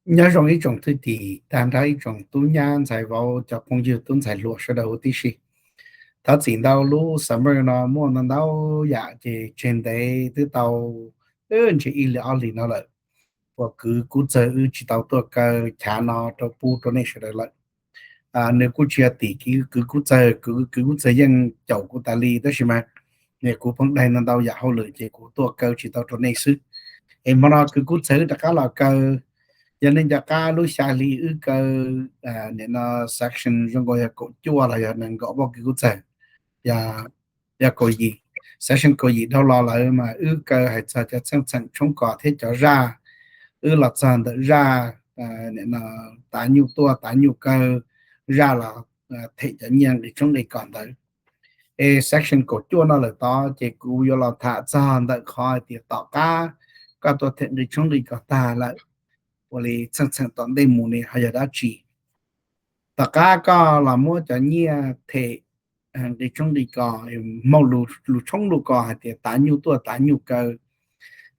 Nyob zoo ib tsoom thwj tim, tag nrho ib tsoom tub nyab ntxhais vauv, cov phooj ywg tub ntxhais hluas sawv daws huv tib si. Thov txim ntau, lub summer no muaj ntau ntau yam ces tseg ntev twb tau ntshe ib hlis ob hlis no lawm, uas kwv Kub Txawg wb tsis tau tuaj kaw chav no rau pub rau nej sawv daws lawm. Nws kuj tsis yog tim kwv Kub Txawg, kwv Kub Txawg yeej caum kuv tas li, tab sis mas kuv pheej daig ntau ntau yam hauj lwm ces kuv tuaj kaw tsis tau rau nej xwb. Es hmo no kwv Kub Txawg wb rov qab los kaw. Yog nej nco qab lub xya hli wb kaw, nim no section zoo nkaus yog kaum cuaj los yog nees nkaum, poj kwv Kub Txawg, yog kaum yim, section kaum yim dhau los lawm mas wb kaw hais txog cov txheej txheem tshoob kos thiab cov zaj. Wb los txog ntawm zaj, nim no tav nyuj tuaj tav nyuj kaw, zaj los them cov nyiaj nqi tshoob nqi kos ntawd. Es section kaum cuaj no lawm tod ces kuv yuav los tham txog ntawm qhov hais tias tom qab koj tuaj them nqi tshoob nqi kos tag lawm, ua li txheej txheem tom ntej mus ne ho yog dab tsi. Tom qab koj los muab cov nyiaj them nqi tshoob nqi kos, hmauj lus tshoob lus kos hais tias tav nyuj tuaj tav nyuj kaw,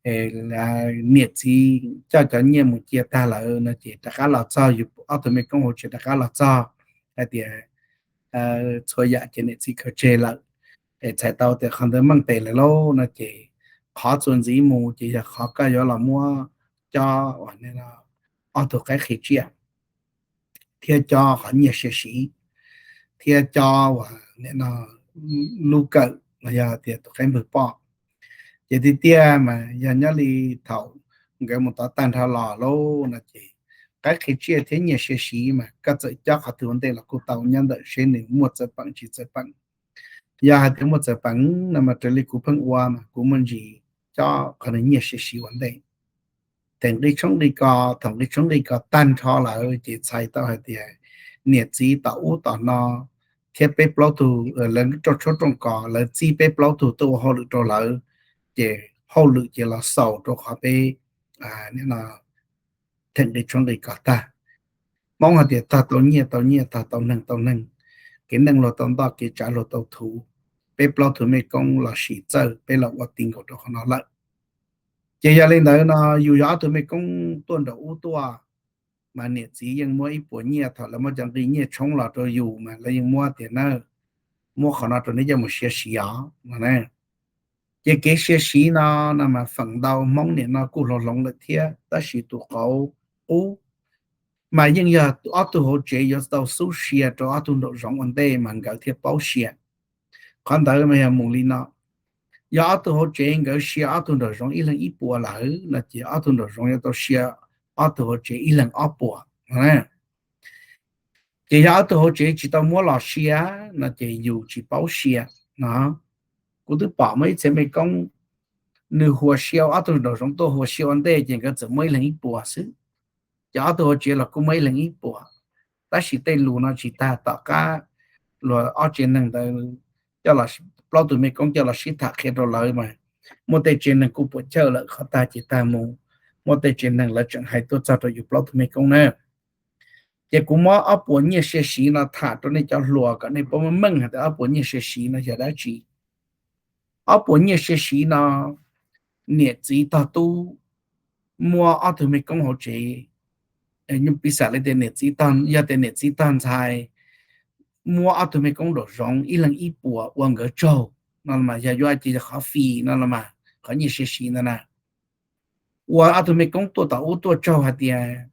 niam txiv coj cov nyiaj mus cia tag lawm no ces rov qab los txog yus ob tug mej koob hauv tsev, rov qab los txog hais tias txhua yam ces niam txiv khaws tseg lawm, es txhais tau tias qhov ntawd meej tes lawm lauj no ces qhov txuas ntxiv mus ces yog qhov koj yuav los muab cob ob tug qaib qhia tsiaj, thiab cob qhov nyiaj sia siv, thiab cob uas nim no lub kawm los yog tias tus qaib npwg poj. Ces tiag tiag mas yog nyob li thaum nkawd mus tov tag nrho los lauj no ces qaib qhia tsiaj thiab nyiaj sia siv mas koj txawm cob qhov twg ua ntej los kuj tau, nyob ntawm seb nws muaj txawv peem tsis txawv peem. Yog hais tias muaj txawv peem no mas raws li kuv pheej ua mas kuv muaj ntsis cob qhov nws nyiaj sia siv ua ntej. Them nqi tshoob nqi kos, thaum nqi tshoob nqi kos tag nrho lawm ces txhais tau hais tias niam txiv tom ub tom no thiab peb plaub tug, lawv rooj tshoob rooj kos lawv txib peb plaub tug tuaj ua hauj lwm rau lawv, ces hauj lwm ces los xaus rau qhov peb them nqi tshoob nqi kos tag. Hmoob hais tias tog tau nyiaj tau nyiaj, tog tau neeg tau neeg. Kev neej luag tau ntoj, kev tsav luag tau thuv. Peb plaub tug mej koob los sim txawj, peb los ua ti nkaus rau qhov no lawm. Ces yog li ntawd no yus yog ob tug mej koob tuaj nraum ub tuaj, mas niam txiv yeej muab ib puas nyiaj, thaum lawv muab cov nqi nyiaj tshoob los rau yus mas lawv yeej muab tias na, muab qhov no rau neb coj mus sia siv os no na. Ces kev sia siv no, no mas feem ntau Hmoob nim no kuj hloov hloov lawm thiab, tab sis tus qauv qub mas yeej yog ob tug hauv tsev yuav tau xub sia rau ob tug nraum zoov ua ntej mas nkawd thiaj paub sia. Qhov ntawd mas yog mus li no, yog ob tug hauv tsev nkawd sia ob tug nraum zoov ib leeg ib puas lawm no ces ob tug nraum zoov yuav tau sia ob tug hauv tsev ib leeg ob puas no. Ces yog ob tug hauv tsev tsis tau muab los sia no ces yus tsis paub sia no. Kuv twb pom muaj ib txhia mej koob, nws huas sia ob tug nraum zoov tuaj huas sia ua ntej ces nkawd txawm muab ib leeg ib puas xwb. Ces ob tug hauv tsev los kuj muab ib leeg ib puas. Tab sis tej lus no tsis tag, tom qab luag ob tsev neeg ntawd, plaub tug mej koob coj los sib tham qhia rau lawv mas muaj tej tsev neeg kuj puas chawj lawm, qhov tag ces tag mus. Muaj tej tsev neeg lawv tseem hais tuaj txog rau yus plaub tug mej koob na. Ces kuv muab ob puas nyiaj sia siv no tham rau nej cov hluas kom nej paub meej meej hais tias ob puas nyiaj sia siv no yog dab tsi. Ob puas nyiaj sia siv no, niam txiv tog tub muab ob tug mej koob hauv tsev, piv xam li tias niam txiv, yog tias niam txiv tog ntxhais muab ob tug mej koob nraum zoov ib leeg ib puas ua nkawd tsaug no los mas yog yuav ces yog qhov fee no los mas qhov nyiaj sia siv ntawd na. Ua ob tug mej koob tuaj tom ub tuaj tsaug hais tias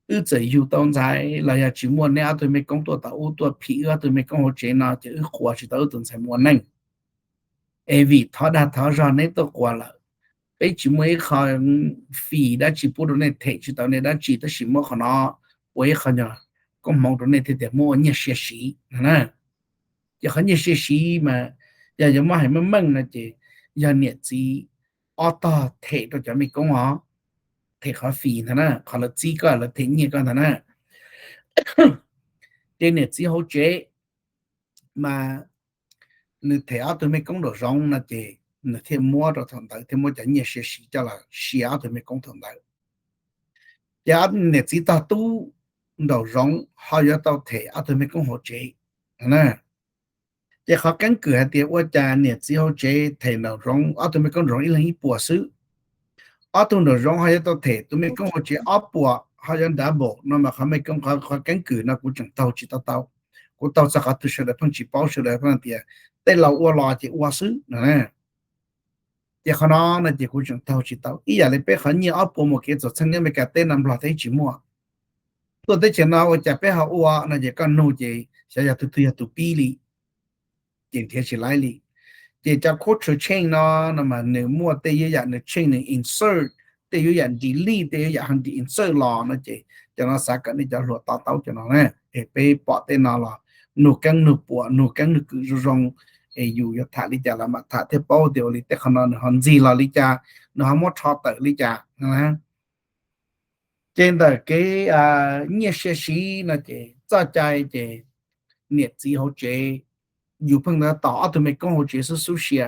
wb txawm yug tau ntxhais los yog tsis muaj neb ob tug mej koob tuaj tom ub tuaj phim wb ob tug mej koob hauv tsev no ces wb quas tsis tau wb tus ntxhais mus ua neej. Es vim thov dag thov zog neb tuaj quas lawm, peb tsis muaj ib qho fee dab tsi pub rau nej, them tsis tau nej dab tsi, tab sis muab qhov no ua ib qho nyuag koob hmoov rau nej thiaj tias muab ua nyiaj sia siv no na. Ces qhov nyiaj sia siv mas yog yuav muab hais meej meej no ces yog niam txiv ob tog them rau cov mej koob os, them qhov fee ntag na, qhov lawv txib koj, lawv them nyiaj koj ntag na. Ces niam txiv hauv tsev mas nws them ob tug mej koob nraum zoov no ces nws thiaj muab rau thaum ntawd, thiaj muab cov nyiaj sia siv coj los sia ob tug mej koob thaum ntawd. Ces niam txiv tog tub nraum zoov ho yuav tau them ob tug mej koob hauv tsev na. Ces qhov keeb kwm hais tias ua cas niam txiv hauv tsev them nraum zoov ob tug mej koob nraum zoov ib leeg ib puas xwb, ob tug nraum zoov ho yuav tau them tus mej koob hauv tsev ob puas, qhov yuav double no mas qhov mej koob qhov keeb kwm no kuv tseem taug tsis tau tau. Kuv taug txog qhov twg sawv daws pheej tsis paub, sawv daws pheej tias tej laus ua los ces ua xwb no. Ces qhov no no ces kuv tseem taug tsis tau. Ib yam li peb qhov nyiaj ob puas mus kev txom txheej nyob Amelikas teb no Nplog teb tsis muaj. Tuaj teb chaws no ua cas peb ho ua no ces koj nug ces xyov yog tus twg yog tus pib li, ces nrhiav tsis laib li. Ces cov culture change no no mas nws muaj tej yuav yam nws change nws insert, tej yuav yam delete, tej yuav yam ho reinsert los no ces cov no xav kom nej cov hluas to taub cov no na. Es peb pom tej no los nug keeb nug puas, nug keeb nug kwm zoo zoo, es yus yuav tham li cas los mam tham thiaj paub tias ua li tej qhov no nws ho ntxig los li cas, nws ho muab rho tawm li cas. Ces ntawm kev nyiaj sia siv no ces txoj cai ces niam txiv hauv tsev, yus pheej tab tom ob tug mej koob hauv tsev xub xub sia.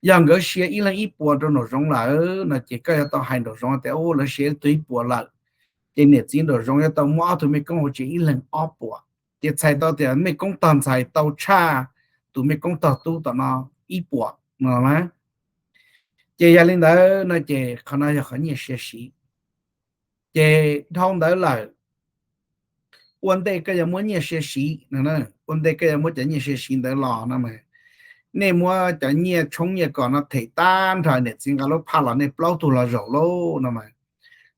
Yog nkawd sia ib leeg ib puas rau nraum zoov lawm no ces koj yuav tau hais nraum zoov tias lawv sia ib tug ib puas lawm, ces niam txiv nraum zoov yuav tau muab ob tug mej koob hauv tsev ib leeg ob puas. Ces txhais tau tias mej koob tog ntxhais tau tshaj tus mej koob tog tub tom no ib puas no na. Ces yog li ntawd no ces qhov no yog qhov nyiaj sia siv. Ces dhau ntawd lawm, ua ntej koj yuav muab nyiaj sia siv no, ua ntej koj yuav muab cov nyiaj sia siv ntawd los no mas, nej muab cov nyiaj tshoob nyiaj kos no them tag nrho niam txiv nqa lub phaj los nej plaub tug los zaum lauj no mas,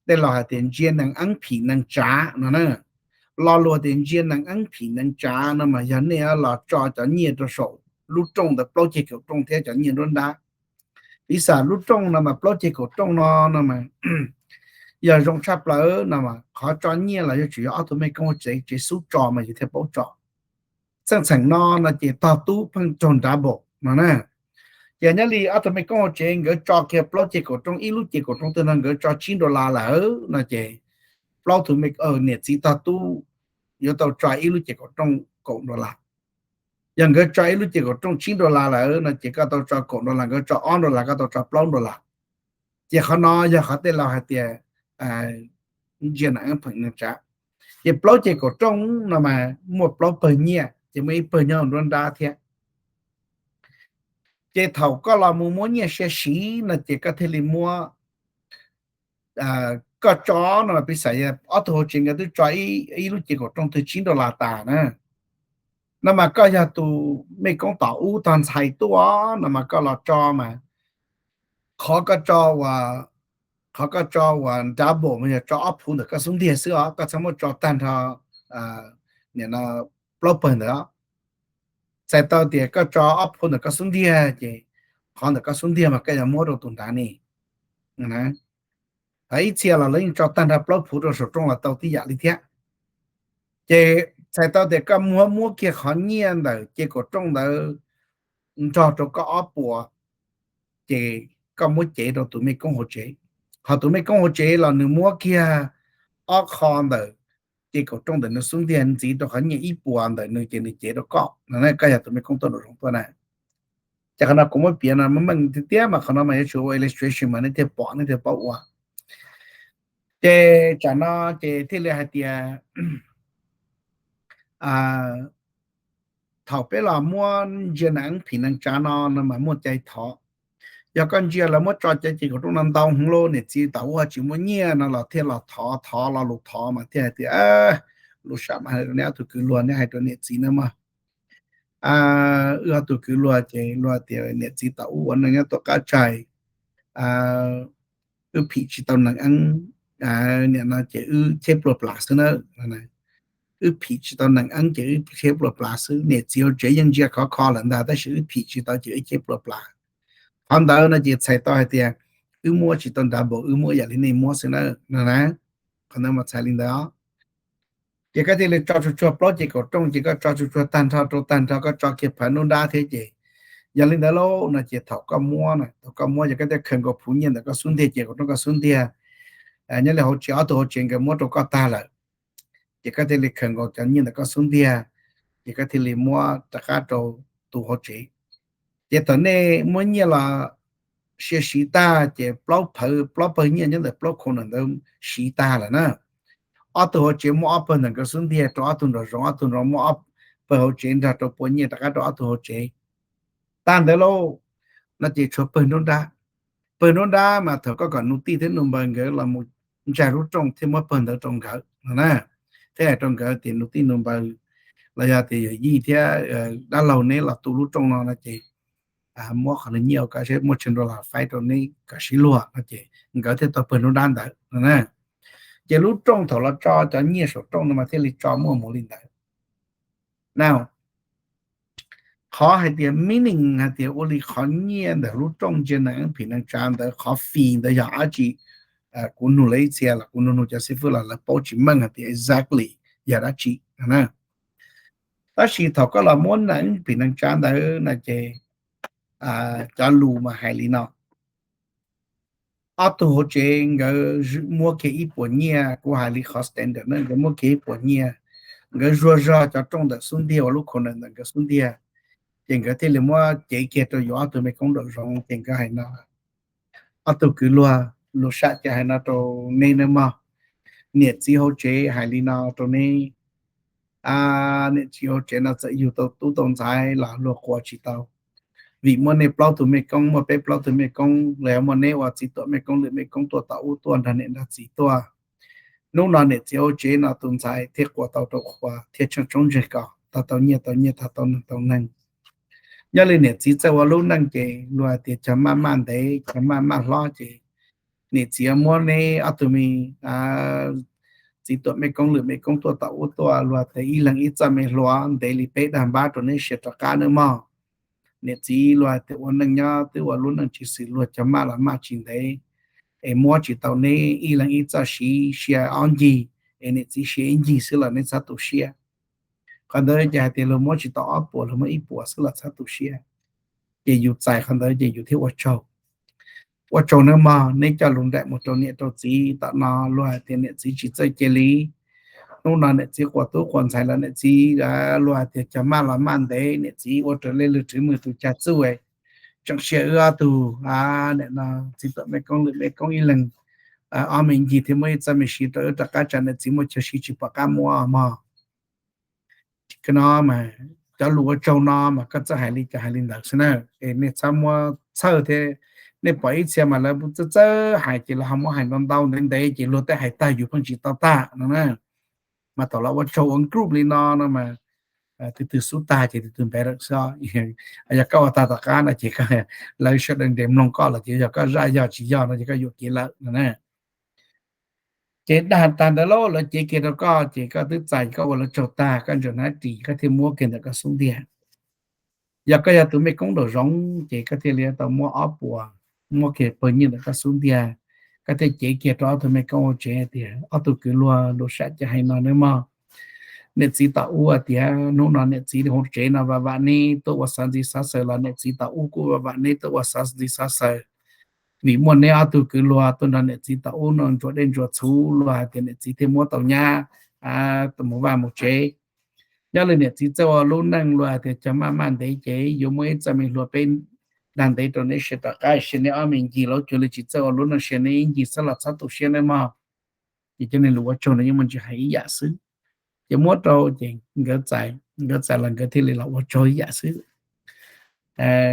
tej laus hais tias ntsia nees eeb phim nees tsav no na. Lo lus tias ntsia nees eeb phim nees tsav no mas yog nej los tso cov nyiaj rau saum lub rooj ntawd plaub ceg kaum rooj thiab cov nyiaj nruab nrab. Piv xam lub rooj no mas plaub ceg kaum rooj no no mas yog zoo tshaj plaws no mas qhov tso nyiaj los yuav tsum yog ob tug mej koob hauv tsev xub tso mas yus thiaj paub tso. Txheej txheem no no ces tog tub pheej raug double no na. Ces nyob li ob tug mej koob hauv tsev nkawd tso kiag plaub ceg kaum rooj, ib lub ceg kaum rooj twg no nkawd tso tsib dollar lawm no ces plaub tug, niam txiv tog tub yuav tau tso ib lub ceg kaum rooj kaum dollar. Yog nkawd tso ib lub ceg kaum rooj tsib dollar lawm no ces koj tau tso kaum dollar, nkawd tso ob dollar koj tau tso plaub dollar. Ces qhov no yog qhov tej laus hais tias ntsia nees eeb phim nees tsav. Ces plaub ceg kaum rooj no mas muaj plaub pawg nyiaj, ces muaj ib pawg nyob nruab nrab thiab. Ces thaum koj los mus muab nyiaj sia siv no ces koj thiaj li muab, koj tso no mas piv xam ob tug hauv tsev nkawd twb tso ib lub ceg kaum rooj twg tsib dollar tas na, no mas koj yog tus mej koob tom ub tog ntxhais tuaj no mas koj los tso mas qhov koj tso, qhov koj tso uas double mas yog tso ob phuv ntawm koj xub ntiag xwb os, koj txhob muab tso tag nrho nim no plaub pawg ntawd os. Txhais tau tias koj tso ob phuv ntawm koj xub ntiag ces qhov ntawm koj xub ntiag mas koj yuav muab rau tus nrad ni. Ib txhia los lawv yeej tso tag nrho plaub phuv rau saum rooj los tau tib yam li thiab. Ces txhais tau tias koj muab, muab kiag qhov nyiaj ntawm ceg kaum rooj ntawd nrog rau koj ob puas, ces koj muab cev rau tus mej koob hauv tsev. Ho tus mej koob hauv tsev los nws muab kiag ob qho ntawm ceg kaum rooj ntawm nws xub ntiag ntxiv rau qhov nyiaj ib puas ntawm nws ces nws cev rau koj no, koj yog tus mej koob tuaj nraum zoov tuaj na. Ces qhov no kuv muab piav no meej tiag tiag mas qhov no mas yuav tsum ua illustration mas nej thiaj pom nej thiaj paub ua. Ces tsam no ces thiaj li hais tias thaum peb los muab ntsia nees eeb phim nees tsav no no mas muaj cai thov. Yog koj ntsia lawv muab tso cov ceg kaum rooj no ntau heev lauj, niam txiv tom ub tsis muaj nyiaj no los thiaj los thov, thov lo lus thov mas thiaj hais tias, lus sam mas hais rau neb ob tug kwv luag, neb hais rau niam txiv na mog. Wb ob tug kwv luag ces luag tias niam txiv tom ub ua neej nyob tuaj qab tsaig, wb phim tsis tau nees eeb, nim no ces wb cheb pluag plas xwb na. Wb phim tsis tau nees eeb ces wb cheb pluag plas xwb, niam txiv hauv tsev yeej ntsia khov kho lawm ntag tab sis wb phim tsis tau ces wb cheb pluag plas. Qhov ntawd no ces txhais tau hais tias wb muab tsis tau double, wb muab yam li nej muab xwb na, no na. Qhov ntawd mas txhais li ntawd. Ces koj thiaj li tso tsuag tsuag plaub ceg kaum rooj, ces koj tso tsuag tsuag tag nrho rau tag nrho, koj tso kiag phawv nruab nrab thiab ces yog li ntawd lauj no ces thaum koj muab, thaum koj muab ces koj thiaj khaws nkaus phuv nyiaj ntawm koj xub ntiag, ceg kaum rooj koj xub ntiag, nyob li hauv tsev ob tug hauv tsev nkawd muab rau koj tag lawm, ces koj thiaj li khaws nkaus cov nyiaj ntawm koj xub ntiag, ces koj thiaj li muab rov qab rau tus hauv tsev. Ces thaum nej muab nyiaj los sia siv tag ces plaub pawg nyiaj nyob ntawm plaub khau ntawm ntawd siv tag lawm na. Ob tug hauv tsev muab ob pawg ntawm nkawd xub ntiag rau ob tug nraum zoov, ob tug nraum muab ob pawg hauv tsev nrog rau pua nyiaj rov qab rau ob tug hauv tsev. Tag ntawd lauj, no ces tshuav pawg nruab nrab. Pawg nruab nrab mas thaum koj kom nus tij thiab nus npawg nkawd los mus ntsaig lub rooj thiab muab pawg ntawv rau nkawd no na, thiab hais rau nkawd tias nus tij nus npaws los yog tias yawm yij thiab dab laug neb los tu lub rooj no no ces muab qhov nyiaj ua kom seb muaj tsheej dollar faib rau neb kom sib luag no ces nkawd thiaj tau pawg nruab nrab ntawd no na. Ces lub rooj thaum los tso cov nyiaj saum rooj no mas thiaj li tso muaj mus li ntawd. Now, qhov hais tias meaning hais tias ua li qhov nyiaj ntawm lub rooj ntsia nees phim nees tsav ntawd qhov fee ntawd yog dab tsi, kuv nug lawv ib txhia los kuv nug nug cov xib fwb los lawv paub tsis meej hais tias exactly yog dab tsi. Tab sis thaum koj los muab nees phim nees tsav ntawd no ces cov lus mas hais li no. Ob tug hauv tsev nkawd muab kiag ib puas nyiaj, kuv hais li qhov standard na, nkawd muab kiag ib puas nyiaj, nkawd zuag zog cov rooj ntawm xub ntiag uas lub khau ntawm nkawd xub ntiag, ces nkawd thiaj li muab cev kiag rau yuav ob tug mej koob nraum zoov ces nkawd hais no, ob tug kwv luag, lus sam ces hais no rau neb nawb mog, niam txiv hauv tsev hais li no rau neb, niam txiv hauv tsev no txawm yug tau tub tau ntxhais los luag quas tsis tau, vim muaj nej plaub tug mej koob, muaj peb plaub tug mej koob los yog muaj neb ua txiv tuam mej koob lwm mej koob tuaj tom ub tuaj nrog niam nrog txiv tuaj. Hnub no niam txiv hauv tsev no tus ntxhais thiaj quas tau rau qhua thiaj tsheej tshoob ntseg kos, tau tau nyiaj tau nyiaj, tau tau neeg tau neeg. Nyob li niam txiv txawj ua lub neej ces luag hais tias cog maj maj ntev cog maj maj hlob ces niam txiv muab neb ob tug me txiv tuam mej koob lwm mej koob tuaj tom ub tuaj luag hais tias ib leeg ib txoj me hlua ntev li peb dag npab rau neb sia rov qab nawb mog. Niam txiv luag hais tias ua neej nyob twb ua lub neej tsis xws luag cog maj los maj tsis ntev, es muab tsis tau neb ib leeg ib txoj siv, sia ob ncig, es niam txiv sia ib ncig xwb los neb txhob tu siab. Qhov ntawd ces hais tias luag muab tsis tau ob puas, luag muab ib puas xwb los txhob tu siab. Ces yus txais qhov ntawd ces yus thiaj ua tsaug. Ua tsaug nawb mog, neb coj lus nraim mus rau niam rau txiv tom no, luag hais tias niam txiv tsis txawj cia li. Hnub no niam txiv quas tub quas ntxhais los niam txiv luag hais tias cog maj los maj ntev, niam txiv ua raws lej lwg rwv mws tus cag txuj, tseem sia wb ob tug, txiv tuam mej koob lwm mej koob ib leeg ob me ncig thiab muab ib txoj me siv rau wb rov qab tsam niam txiv muaj chaw siv tsis pom qab muab mog. Kawg no mas cov lus ua tsaug no mas koj txawj hais li cas hais li ntawd xwb na, es nej txhob muab txhawj thiab. Nej pom ib txhia mas lawv txawj txawj hais ces lawv ho muab hais ntau ntau ntev ntev ces luag tej hais tag yus pheej tsis tau tag no na. Mas thaum lawv ua tsaug ua group li no no mas tus twg xub tag ces tus twg npe lawm xwb. Yog koj ua tag tom qab no ces lawv sawv daws nres mloog koj los ces yog koj zaj yog tsis yog no ces koj yuam kev lawm no na. Ces dag tag ntawd lauj, lawv cev kiag rau koj ces koj twb txais, koj ua lawv tsaug tag koj ntsaum hnab ris koj thiaj muab kiag ntawm koj xub ntiag. Yog koj yog tus mej koob nraum zoov ces koj thiaj li tau muab ob puas, muab kiag pawg nyiaj ntawm koj xub ntiag, koj thiaj cev kiag rau ob tug mej koob hauv tsev tias ob tug kwv luag, lus sam ces hais no nawb mog. Niam txiv tom ub tias hnub no niam txiv hauv tsev no vam vam neb tuaj ua xav ntxiv xav xaws los niam txiv tom ub kuj vam vam neb tuaj ua xav ntxiv xav xaws. Vim muaj neb ob tug kwv luag tuaj nrog niam txiv tom ub no ntsuas dej ntsuas txhuv, luag hais tias niam txiv thiaj muab tau nyab mus vaj mus tsev. Nyob li niam txiv txawj ua lub neej, luag hais tias cog maj maj ntev ces yuav muaj ib txoj me hlua peb dag ntev rau neb sia rov qab, sia neb ob me ncig, lawv cuag li tsis txawj ua lub neej, sia neb ib ncig xwb los txhob tu siab nawb mog. Ces cov niag lus ua tsaug no yeej muaj ntsis hais ib yam xwb. Ces muab rau ces nkawd txais, nkawd txais los nkawd thiaj li los ua tsaug ib yam xwb.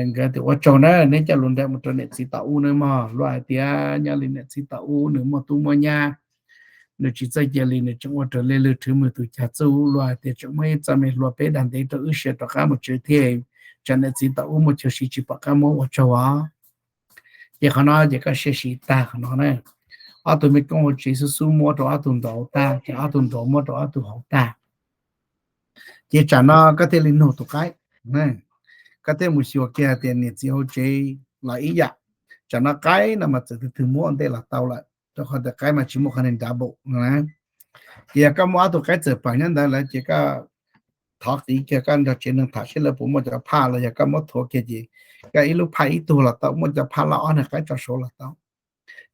Nkawd tias ua tsaug na, neb coj lus nraim mus rau niam txiv tom ub nawb mog. Luag hais tias nyob li niam txiv tom ub nws muaj tub muaj nyab, nws tsis txawj cia li, nws tseem ua raws li lwg rwv mws tus cag txuj, luag hais tias tseem muaj ib txoj me hlua peb dag ntev rau wb sia rov qab mus tsev thiab, tsam niam txiv tom ub muaj chaw siv tsis pom qab muab, ua tsaug os. Ces qhov no ces koj sia siv tag qhov no na. Ob tug mej koob hauv tsev xub xub muab rau ob tug nraud tag, ces ob tug nraud muab rau ob tug hauv tag. Ces tsam no koj thiaj li nug tus qaib, koj thiaj mus xyuas kiag tias niam txiv hauv tsev los ib yam. Tsam no qaib no mas txawm tus twg muab ua ntej los tau lawm, rau qhov tias qaib mas tsis muaj qhov niag nrad npaum no na. Ces yog koj muaj ob tug qaib txawm pam nyob ntawd lawm ces koj thov qiv kiag, koj nrog tsev neeg tham seb lawv puas muaj cov phaj los yog koj muab thuav kiag ces koj ib lub phaj ib tug los tau, muaj cov phaj loj ob niag qaib tso saud los tau.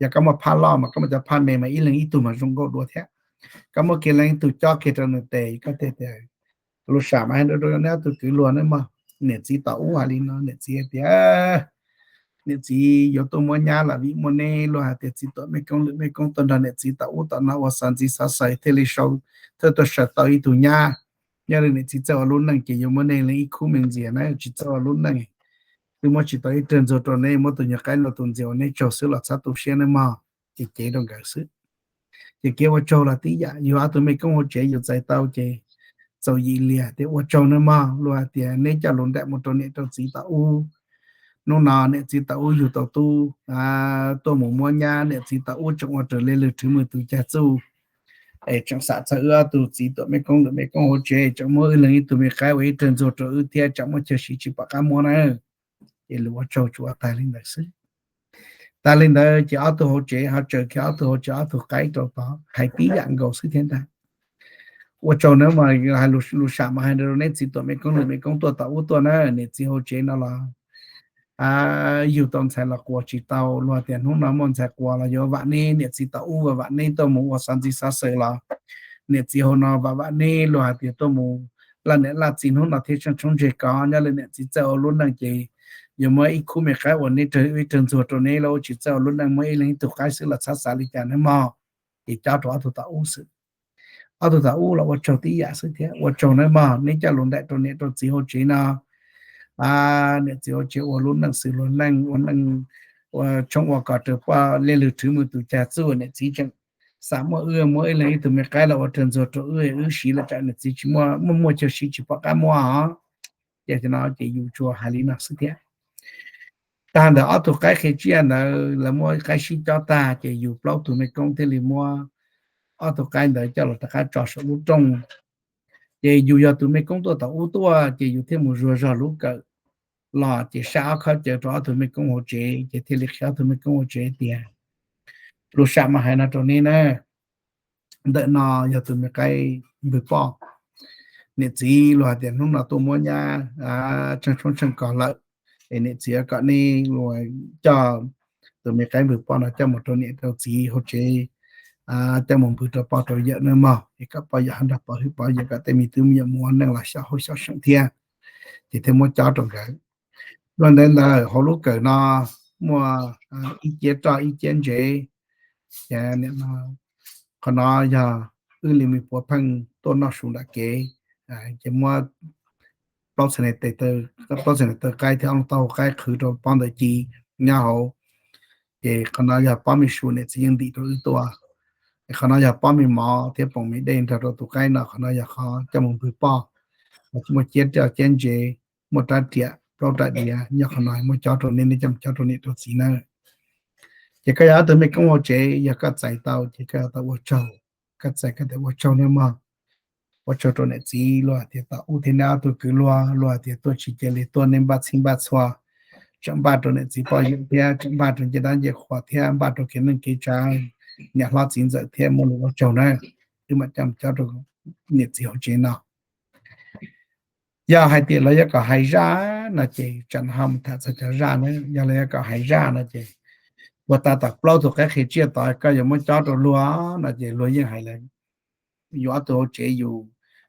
Yog koj muaj phaj loj mas koj muaj cov phaj me mas ib leeg ib tug mas zoo nkauj dua thiab. Koj muab kiag leej ib tug cob kiag rau nws tes, koj thiaj tias, lus sam mas hais rau neb ob tug kwv luag nawb mog, niam txiv tom ub hais li no, niam txiv hais tias niam txiv yuav tuaj muab nyab los vim muaj neb, luag hais tias txiv tuam mej koob lwm mej koob tuaj nrog niam txiv tom ub tom no ua xav ntxiv xav xaws thiaj li sau, thiaj tuaj saws tau ib tug nyab. Nyob li niam txiv txawj ua lub neej ces yuav muab nej leej ib khub me ntxias na, tsis txawj ua lub neej, twb muab tsis tau ib rag ntxuag rau neb, muab tus nyuag qaib luaj tus ntxias ua neb tsaug xwb los txhob tu siab nawb mog. Ces cev rau nkawd xwb. Ces kev ua tsaug los tib yam, yus ob tug mej koob hauv tsev yus txais tau ces txaus yim lias tias ua tsaug nawb mog, luag hais tias neb coj lus nraim mus rau niam rau txiv tom ub. Hnub no niam txiv tom ub yug tau tub tuaj mus muab nyab, niam txiv tom ub tseem ua raws li lwm rhwv mus tus cag txuj, es tseem xam txog wb ob tug txiv tuam mej koob lwm mej koob hauv tsev, tseem muab wb leeg ib tug me qaib ua ib rag ntxuag rau wb thiab tseem muaj chaw siv tsis pom qab muab na. Ces lus ua tsaug tsuas ua tag li ntawd xwb. Tag li ntawd ces ob tug hauv tsev ho tsaws kiag ob tug hauv tsev ob tug qaib rau tod hais tib yam nkaus xwb thiab ntag. Ua tsaug nawb mog, hais lus sam mas hais rau neb txiv tuam mej koob lwm mej koob tuaj tom ub tuaj na, niam txiv hauv tsev no los yug tau ntxhais los quas tsis tau, luag tias hnub no muaj ntxhais quas los yuav vam neb, niam txiv tom ub vam neb tuaj mus ua xov ntxiv xov xwm los niam txiv hauv no vam vam neb, luag hais tias tuaj mus laj niam laj txiv hnub no thiab tseem tshoob ntseg kov, nyob li niam txiv txawj ua lub neej ces yuav muab ib khub me qaib ua neb rag ib rag ntxuag rau neb lauj, tsis txawj ua lub neej muab ib leeg ib tug qaib xwb los txhob xav li cas nawb mog. Ces cob rau ob tug tom ub xwb. Ob tug tom ub los ua tsaug tib yam xwb thiab, ua tsaug nawb mog, neb coj lus nraim rau niam rau txiv hauv tsev no. Niam txiv hauv tsev ua lub neej xws luag neej, ua neej, ua tshoob ua kos raws poj liaj lwm rhwv mus tus cag txuj, niam txiv tseem xam muab wb muab ib leeg ib tug me qaib los ua rag ntxuag rau wb, wb siv los tsam niam txiv tsis muaj, muaj muaj chaw siv tsis pom qab muab os. Ces no ces yus tsuas hais li no xwb thiab. Tag ntawm ob tug qaib qhia tsiaj ntawd lawv muab qaib sib cob tag ces yus plaub tug mej koob thiaj li muab ob tug qaib ntawd coj los rov qab tso saum lub rooj. Ces yus yog tus mej koob tuaj tom ub tuaj ces yus thiaj mus zuag zog lub kawm los ces sab ob khob cawv rau ob tug mej koob hauv tsev ces thiaj li qhia ob tug mej koob hauv tsev tias, lus sam mas hais no rau neb na, ntawm no yog tus me qaib npwg poj. Niam txiv luag hais tias hnub no tuaj muab nyab tsheej tshoob tsheej kos lawm, es niam txiv kom neb coj tus me qaib npwg poj no coj mus rau niam rau txiv hauv tsev, coj mus npwg rau poj rau yawm nawb mog, es kom poj yawm ho nrog pov hwm pov yawm kom tej me tub me nyuam mus ua neej los xyov hauj xyov seem thiab. Ces thiaj muab cob rau nkawd. Luag ntawd ntawd hauv lub kawm no muaj ib ciab roj ib ciab ntsev. Qhov no yog wb li me puav pheej tuaj noj su nram kev, ces muab plaub txhais tes, plaub txhais tes taw qaib thiab ob lub taub hau qaib qhwv rau pob ntawd ci nyob hauv. Ces qhov no yog pob me su niam txiv yeej ntim rau wb tuaj. Es qhov no yog pob me mov thiab poom me dej nrog rau tus qaib no, qhov no yog qhov coj mus npwg poj. Muaj ciab roj ciab ntsev, muaj rab riam plaub rab diav nyob qhov no, muab cob rau neb, neb coj mus cob rau niam rau txiv nawb. Ces koj yog ob tug mej koob hauv tsev, yog koj txais tau ces koj tau ua tsaug, koj txais koj tias ua tsaug nawb mog. Ua tsaug rau niam txiv, luag tias tom ub thiab neb ob tug kwv luag, luag tias tuaj tsis cia li tuaj, neb npaj txhij npaj txhua, tseem npaj rau niam txiv poj yawm thiab tseem npaj rau ncej dab ncej qhua thiab npaj rau kev neej kev tsav, niam hlob txiv ntxawm thiab, muaj lus ua tsaug na. Wb mam coj mus cob rau niam txiv hauv tsev no. Yog hais tias lawv yuav kom hais zaj no ces tsam no ho mus tham txog cov zaj na. Yog lawv yuav kom hais zaj no ces puag ta tom plaub tug qaib qhia tsiaj tod koj yuav muab cob rau luag no ces luag yeej hais lawm, yus ob tug hauv tsev yus,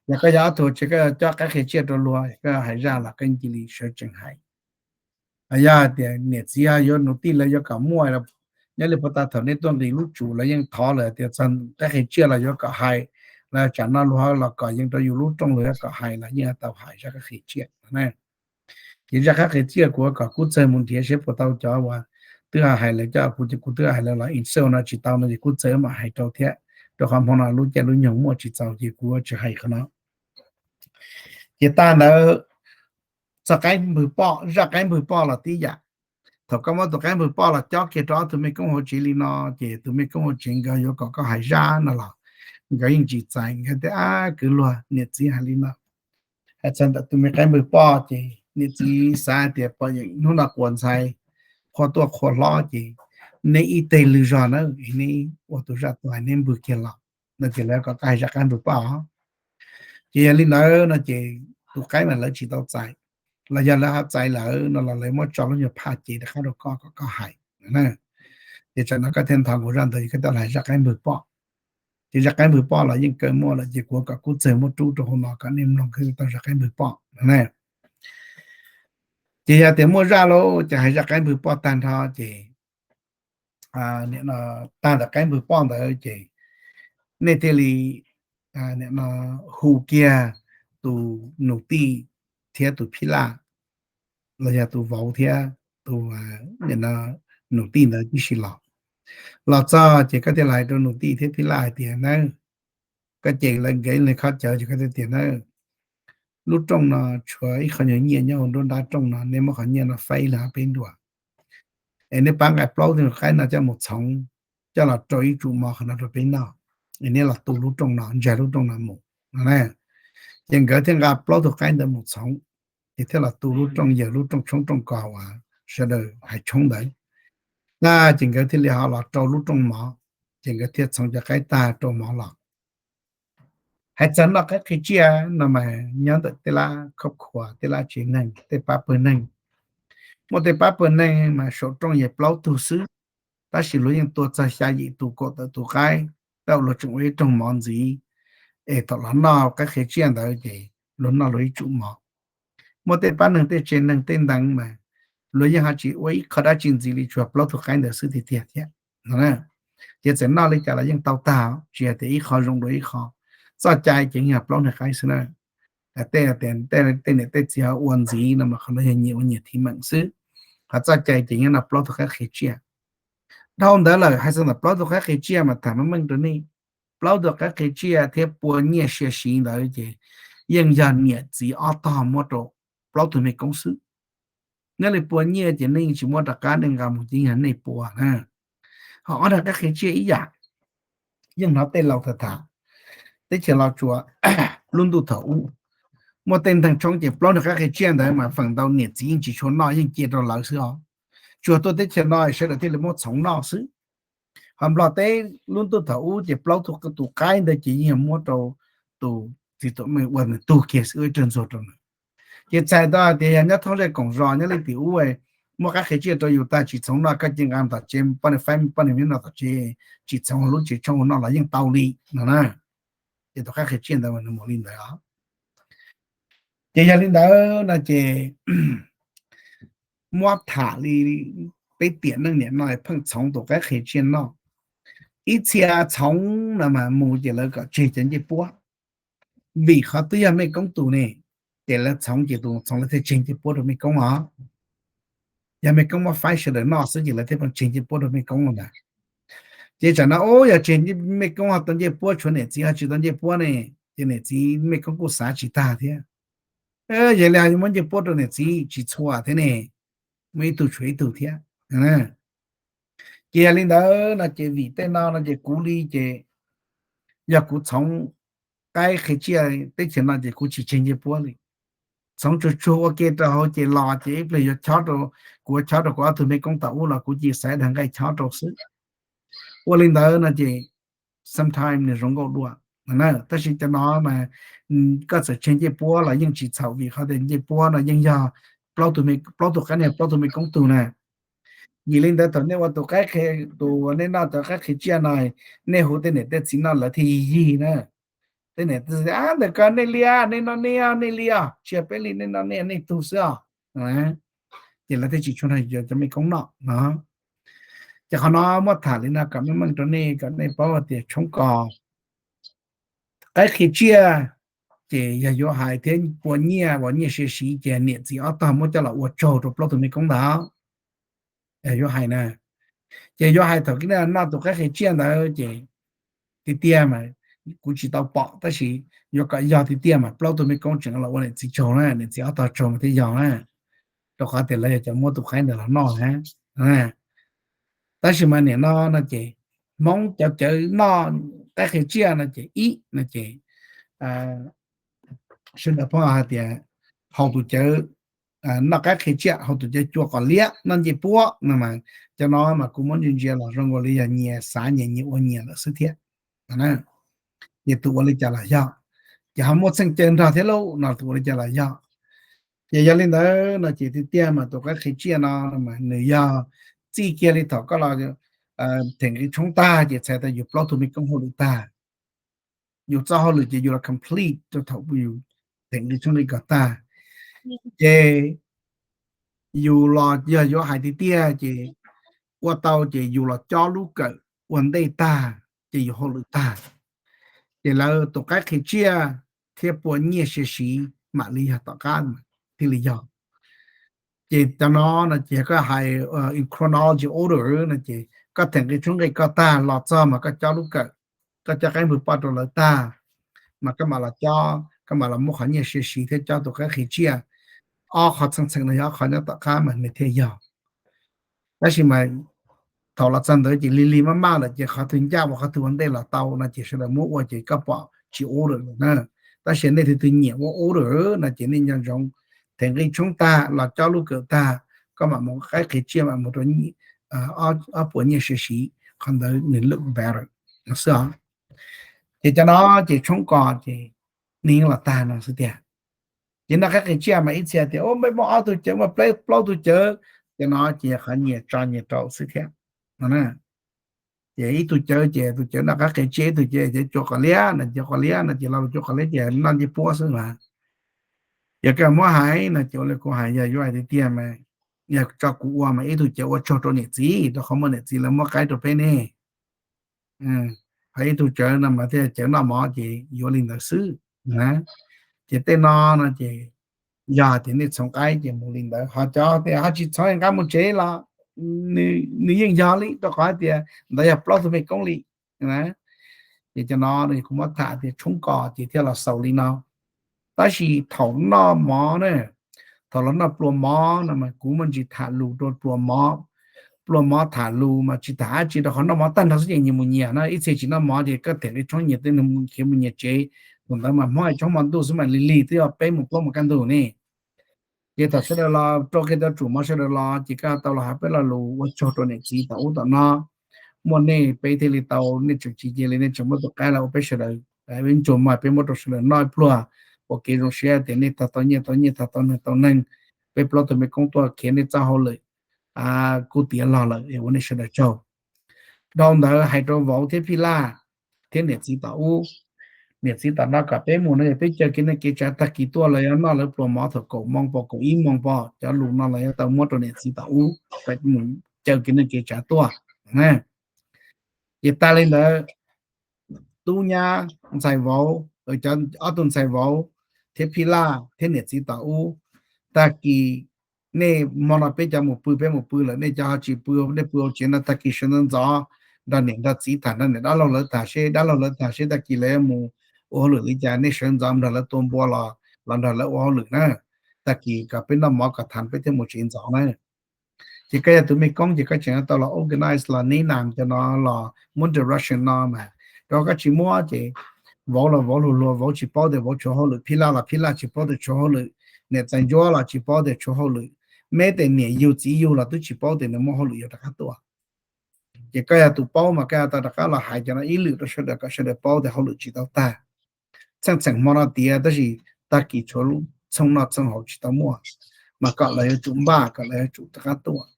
yog koj yog ob tug hauv tsev koj yuav cob qaib qhia tsiaj rau luag, koj hais zaj los koj cia li sawv tsees hais. Yog hais tias niam txiv yuav nus tij lawv yuav kom muaj, nyob li puag ta thaum nej tuaj nqis lub tsum lawv yeej thov lawm tias txog qaib qhia tsiaj los yuav kom hais, los tsam no luag los kom yees rau yus lub rooj luag yuav kom hais los yeej tau hais zaj qaib qhia tsiaj. Ces zaj qaib qhia tsiaj kuv yuav kom kub txawg mus nrhiav seb puas tau cov uas twb hais lawv coj kuv, kuv twb hais lawv los in xev no tsis tau no ces kub txawg mam hais rau thiab, rau qhov hmo no lub caij lub nyoog muaj tsis txaus ces kuv tsis hais qhov no. Ces tag ntawd txog qaib npwg poj, zaj qaib npwg poj los tib yam. Thaum koj muab tus qaib npwg poj los cob kiag rau ob tug mej koob hauv tsev li no, ces tus mej koob hauv tsev nkawd yuav kom koj hais zaj no los nkawd yeej tsis txais, nkawd tias ab kwv luag, niam txiv hais li no. Hais txog ntawm tus me qaib npwg poj ces niam txiv xav tias pom yeem hnub no quas ntxhais qhua tuaj qhua hlob ces neb ib teg lwg zog na, neb ua tus zaj tuag neb npwg kiag los no ces lawv kom koj hais zaj qaib npwg poj. Ces yog li ntawd no ces tus qaib mas lawv tsis tau txais, los yog lawv ho txais lawm no los lawv muab tso lub nyuag phaj cev rov qab rau koj kom koj hais. Ces tsam no koj thiaj ntho kuv zaj ntawd koj coj los hais zaj qaib npwg poj. Ces zaj qaib npwg poj los yeej kawg muaj lawm ces kuv kom kub txawg muab rub rau hauv no kom nej mloog tau zaj qaib npwg poj. Ces yog tias muaj zaj lawm ces hais zaj qaib npwg poj tag nrho ces tag ntawm qaib npwg poj ntawd ces nej thiaj li hu kiag tus nus tij thiab tus phij laj, los yog tus vauv thiab tus nus tij ntawd tib si los. Los txog ces koj thiaj los hais rau Nus Tij thiab Phij Laj hais tias, na, koj cem lawv nkev li khaub cawv ces koj thiaj tias, na, lub rooj no tshuav ib qho nyuag nyiaj nyob hauv nruab nrab rooj no, neb muab qhov nyiaj no faib ib leeg ob peb nruas, es neb pab nqa plaub tug qaib no coj mus txhoov, coj los rau ib tsum mov qhov no rau peb noj, es neb los tu lub rooj no, ntsia lub rooj no mus no na. Ces nkawd thiaj nqa plaub tug qaib ntawd mus txhoov, ces thiaj los tu lub rooj yawg lub rooj tshoob rooj kos uas sawv daws hais tshoob ntawd. Na, ces nkawd thiaj li ho los rau lub rooj mov, ces nkawd thiaj txhoov cov qaib tag rau mov los. Hais txog noj qaib qhi tsiaj no mas nyob ntawm tej lab khoob khuas, tej lab tsev neeg, tej pab pawg neeg. Muaj tej pab pawg neeg mas saum rooj yog plaub tug xwb, tab sis luag yeej tua txog xya yim tus kaum tawm tus qaib, tab sis luag tseem ua ib rooj mov ntxiv, es thaum los noj qaib qhi tsiaj ntawd ces luag noj luag ib tsum mov. Muaj tej pab neeg tej tsev neeg tej ntees mas luag yeej ho tsis ua ib qho dab tsi ntxiv li, tsuas plaub tug qaib ntawd xwb tiag tiag thiab no. Ces txawm noj li cas los yeej tau tag, tsis hais tias ib qho zoo dua ib qho. Txoj cai ces yog plaub niag qaib xwb na. Tej, tej niam tej txiv ho ua ntxiv no mas qhov no yog nyias ua nyias thim meem xwb. Ho txoj cai ces nyob no plaub tug qaib qhi tsiaj. Dhau ntawd lawm hais txog ntawm plaub tug qaib qhi tsiaj mas tham meej meej rau nej, plaub tug qaib qhi tsiaj thiab pua nyiaj sia siv ntawd ces yeej yog niam txiv ob tog muab rau plaub tug mej koob xwb. Nyob li pua nyiaj ces nej yeej tsis muab rov qab, nej nqa mus ces yog nej pua na. Ho ob tug qaib qhi tsiaj ib yam, yeej hnov tej laus tham tham, teb chaws Los Tsuas lub ntuj thaum ub, muaj tej nteeg tshoob ces plaub tug qaib qhi tsiaj ntawd mas feem ntau niam txiv yeej tsis tshua noj, yeej cia rau lawv xwb os. Tsuas tuaj teb chaws no sawv daws thiaj li muab txhoov noj xwb. Ho Nplog teb lub ntuj thaum ub ces plaub tug tus qaib ntawd ces yeej yog muab rau tus txiv tuam mej ua nws tug kiag xwb, ua ib rag ntxuag rau nws. Ces txhais tau hais tias yog nyob thoob zej koom zos nyob leej twg ub, muab qaib qhi tsiaj rau yus tag tsis txhoov noj, koj cia nqa tom tsev, poj niam faib poj niam nyob no tom tsev, tsis txhoov hauv lub tsev tshoob noj los yeej tau li no na. Ces tus qaib qhi tsiaj ntawd nws mus li ntawd os. Ces yog li ntawd no ces muab tham li peb tiam neej niam no pheej txhoov tus qaib qhi tsiaj noj. Ib txhia txhoov no mas mus ces lawv kom tseg cov ncej puab, vim qhov twb yog mej koob tus ne, ces lawv txhoov ces tus txhoov lawv thiaj tseg ncej puab rau mej koob os. Yog mej koob muab faib sawv daws noj xwb ces lawv thiaj pheej tseg ncej puab rau mej koob ntag. Ces tsam no ub yog tseg mej koob ho tau ncej puab, tshuav niam txiv ho tsis tau ncej puab ne, ces niam txiv mej koob kuj xav tsis tag thiab. Yog li ho muab ncej puab rau niam txiv tsis txhua thiab ne, muaj ib tug tshuav ib tug thiab. Ces yog li ntawd no ces vim tej no no ces kuv li ces yog kuv txhoov qaib qhi tsiaj teb chaws no ces kuv tsis tseg ncej puab li. Txhoov tsuag tsuag ua ke rau hauv ces los ces ib pliag yuav chob rau, kuv ua chob rau kuv ob tug mej koob tom ub los kuv cia xaiv dag nqaij chob rau xwb. Ua li ntawd no ces sometimes nws zoo nkauj dua. Tab sis cov no mas koj txawm tseg ncej puab los yeej tsis txhaum, vim qhov tias ncej puab no yeej yog plaub tug qaib, plaub tug mej koob tug na. Vim li ntawd thaum nej ua tus qaib, tus nej noj tau qaib qhi tsiaj no, nej hu tej niam tej txiv noj lawv thiaj yig yig na. Tej niam tej txiv tias, ntawm ko nej li, nej noj nej, nej li os, tsis yog peb li, nej noj nej, nej tug xwb os. Ces lawv thiaj tsis tshua nrog yuav cov mej koob noj no. Ces qhov no muab tham li no kom meej meej rau nej, kom nej paub tias tshoob kos, qaib qhi tsiaj, ces yog yuav hais thiab pua nyiaj uas nyiaj sia siv ces niam txiv ob tog muab coj los ua tsaug rau plaub tug mej koob ntawd. Yog yuav hais na, ces yuav hais thaum kib noj tus qaib qhi tsiaj ntawd ces tiag tiag mas kuv tsis tau pom, tab sis yuav kom yog tiag tiag mas plaub tug mej koob tseem los ua niam txiv tsaug na, niam txiv ob tog tsaug mas thiaj yog na, rau qhov tias lawv yog cov muab tus qaib ntawd los noj na. Tab sis mas nim no no ces Hmoob cov cawv noj qaib qhi tsiaj no ces ib no ces sawv daws pheej hais tias haus tus cawv noj qaib qhi tsiaj, haus tus cawv cua qos liab noj ncej puab no mas, cov no mas kuv muab ntsia ntsia los zoo nkaus li yog nyias xav nyias, nyias ua nyias lawm xwb thiab. Nyias tus ua li cas los yog, ces ho muaj txheej caw nrog thiab lauj no, tus ua li cas los yog. Ces yog li ntawd no ces tiag tiag mas tus qaib qhi tsiaj no mas nws yog txij kiag li thaum koj los theem nqi tshoob tag ces txhais tau yus plaub tug mej koob hauj lwm tag. Yus txoj hauj lwm ces yus los complete rau thaum yus theem nqi tshoob nqi kos tag. Ces yus los yog yuav hais tiag tiag ces ua tau ces yus los cob lub kawm ua ntej tag ces yus hauj lwm tag, ces lawv tus qaib qhi tsiaj thiab pua nyiaj sia siv mam li yog tom qab thiaj li yog. Ces cov no no ces koj hais in chronology order no ces koj them nqi tshoob nqi kos tag los txog mas koj cob lub kawm, koj cob qaib npawg poj rau lawv tag, mas koj mam los cob, koj mam los muab qhov nyiaj sia siv thiab cob tus qaib qhia tsiaj. Ob qhov txheej txheem no yog ob qhov nyob tom qab mas nws thiaj yog. Tab sis mas thaum los txog ntawd ces lig lig maj maj lawm ces qhov twg ncaj ua qhov twg ua ntej los tau no ces sawv daws muab ua ces koj pom tsis ua lawm na. Tab sis nej twg twg nyiam ua ua lawm no ces nej nco ntsoov, them nqi tshoob tag los cob lub kawm tag, koj mam mus qaib qhia tsiaj mam mus rau ob puas nyiaj sia siv, qhov ntawd nws look better no xwb os. Ces cov no ces tshoob kos ces nws yeej los tag no xwb tiag. Ces noj qaib qhia tsiaj mas ib txhia tias muaj ob tug cawv, muaj plaub tug cawv, cov no ces qhov nyias tso nyias rau xwb thiab no. Ces ib tug cawv ces tus cawv noj qaib qhia tsiaj, ib tug cawv ces cua qos liab no, cua qos liab no ces los cua qos liab ces noj ncej puab xwb mas. Yog koj muab hais no ces ua li kuv hais yog yuav hais tiag tiag mas, yog tso kuv ua mas ib tug cawv ua tsaug rau niam txiv rau qhov muaj niam txiv lawv muab qaib rau peb ne. Ho ib tug cawv no mas thiaj cawv noj mov ces yuav li ntawd xwb. Ces tej no no ces yog tias nej txhoov qaib ces mus li ntawd, ho cov tias ho tsis txhoov nqa mus tsev los nws yeej yog li rau qhov hais tias ntawd yog plaub tug mej koob li. Ces cov no kuv muab tham tias tshoob kos ces thiaj los xaus li no. Tab sis thaum noj mov na, thaum los noj pluas mov no mas kuv muaj ntsis tham lus rau pluas mov. Pluas mov tham lus mas tsis tham dab tsi rau qhov noj mov tag nrho xwb ces nyias mus nyias na, ib txhia tsis noj mov ces koj them nqi tshoob nyias tej neeg khiav mus nyias tsev. Thaum ntawd mas hmo tshoob hmo ntuj xwb mas lig lig twb yog peb moos plaub moos kaj ntug ne. Ces thaum sawv daws los rau kiag tau tsum mov sawv daws los ces koj tau los hais peb lo lus ua tsaug rau niam txiv tom ub tom no. Muaj nej peb thiaj li tau, nej tseem tsis cia li, nej tseem muab tus qaib los ua peb sawv daws, peb ntsuag mas peb muab rau sawv daws noj ib pluag. Ua kev zoo siab tias nej tau tau nyiaj tau nyiaj, tau tau neeg tau neeg, peb plaub tug mej koob tuaj khiav nej txoj hauj lwm kuj tiav log lawm es ua nej sawv daws tsaug. Dhau ntawd hais rau vauv thiab phij laj thiab niam txiv tom ub, niam txiv tom no kom peb mus no yog peb caw kev neej kev tsav tag kis tuaj, lawv yuav noj lawv pluas mov thaum kaum moos pom kaum ib moos pom, cov lus no los yuav tau muab rau niam txiv tom ub, mus caw kev neej kev tsav tuaj. Ces tag li ntawd, tub nyab ntxhais vauv, cov ob tug ntxhais vauv thiab phij laj thiab niam txiv tom ub, tag kis nej hmo no peb cov mus pw peb mus pw lawm, nej cov ho tsis pw nej pw hauv tsev no, tag kis sawv ntxov ntxov nrog niam nrog txiv tham, nrog niam dab laug lawv tham seb, dab laug lawv tham seb tag kis lawv yuav mus ua hauj lwm li cas, nej sawv ntxov nrog lawv tua npua los los nrog lawv ua hauj lwm na. Tag kis kom peb noj mov kom tham peb thiaj mus tsev ntxov na. Ces koj yog tus mej koob ces koj tseem tau los organize los neb nam cov no los muab direction no mas, rau koj tsis muab ces vauv los vauv hluas hluas vauv tsis paub tias vauv tshuav hauj lwm, phij laj los phij laj tsis paub tias tshuav hauj lwm, niam tais ntsuab los tsis paub tias tshuav hauj lwm, meb tes niam yug txiv yug los twb tsis paub tias nws muaj hauj lwm yuav rov qab tuaj. Ces koj yog tus paub mas koj tau rov qab los hais cov no ib lwm rau sawv daws kom sawv daws paub tias hauj lwm tsis tau tag. Txheej txheem hmo no tiav tab sis tag kis tshuav lub txhooj noj txhooj haus tsis tau muaj, mas kom lawv yuav tsum npaj, kom lawv yuav tsum rov qab tuaj.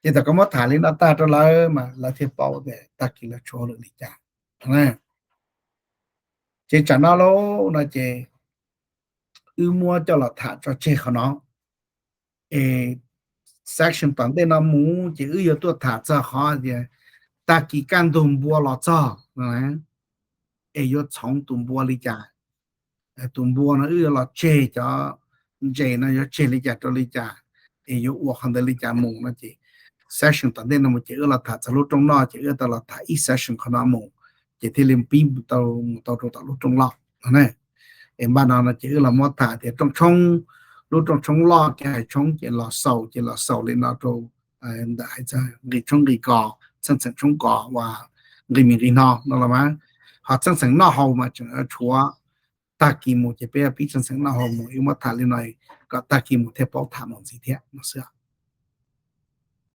Ces thaum koj muab tham li no tag rau lawv mas lawv thiaj paub tias tag kis lawv tshuav hauj lwm li cas. Ces tsam no lauj no ces wb muab coj los tham tso tseg qhov no. Es section tom ntej no mus ces wb yuav tuaj tham txog qhov tias tag kis kaj ntug npua los txog es yuav txhoov tus npua li cas. Tus npua no wb yuav los tseg cov ntses no yuav tseg li cas rau li cas, es yuav ua qhov ntawd li cas mus no ces section tom ntej no mus ces wb los tham txog lub rooj noj ces wb tau los tham ib section qhov no mus, ces thiaj li pib mus tau rau tom lub rooj loj no. Es npaj no no ces wb los muab tham tias rooj tshoob, lub rooj tshoob loj kev hais tshoob ces los xaus, ces los xaus li no rau ntawm hais txog nqi tshoob nqi kos, txheej txheem tshoob kos uas nqi mis nqi no no los mas, ho txheej txheem noj haus mas tseem tshuav. Tag kis mus ces peb pib txheej txheem noj haus mus, wb muab tham li no kom tag kis mus thiaj paub tham mus ntxiv thiab no xwb.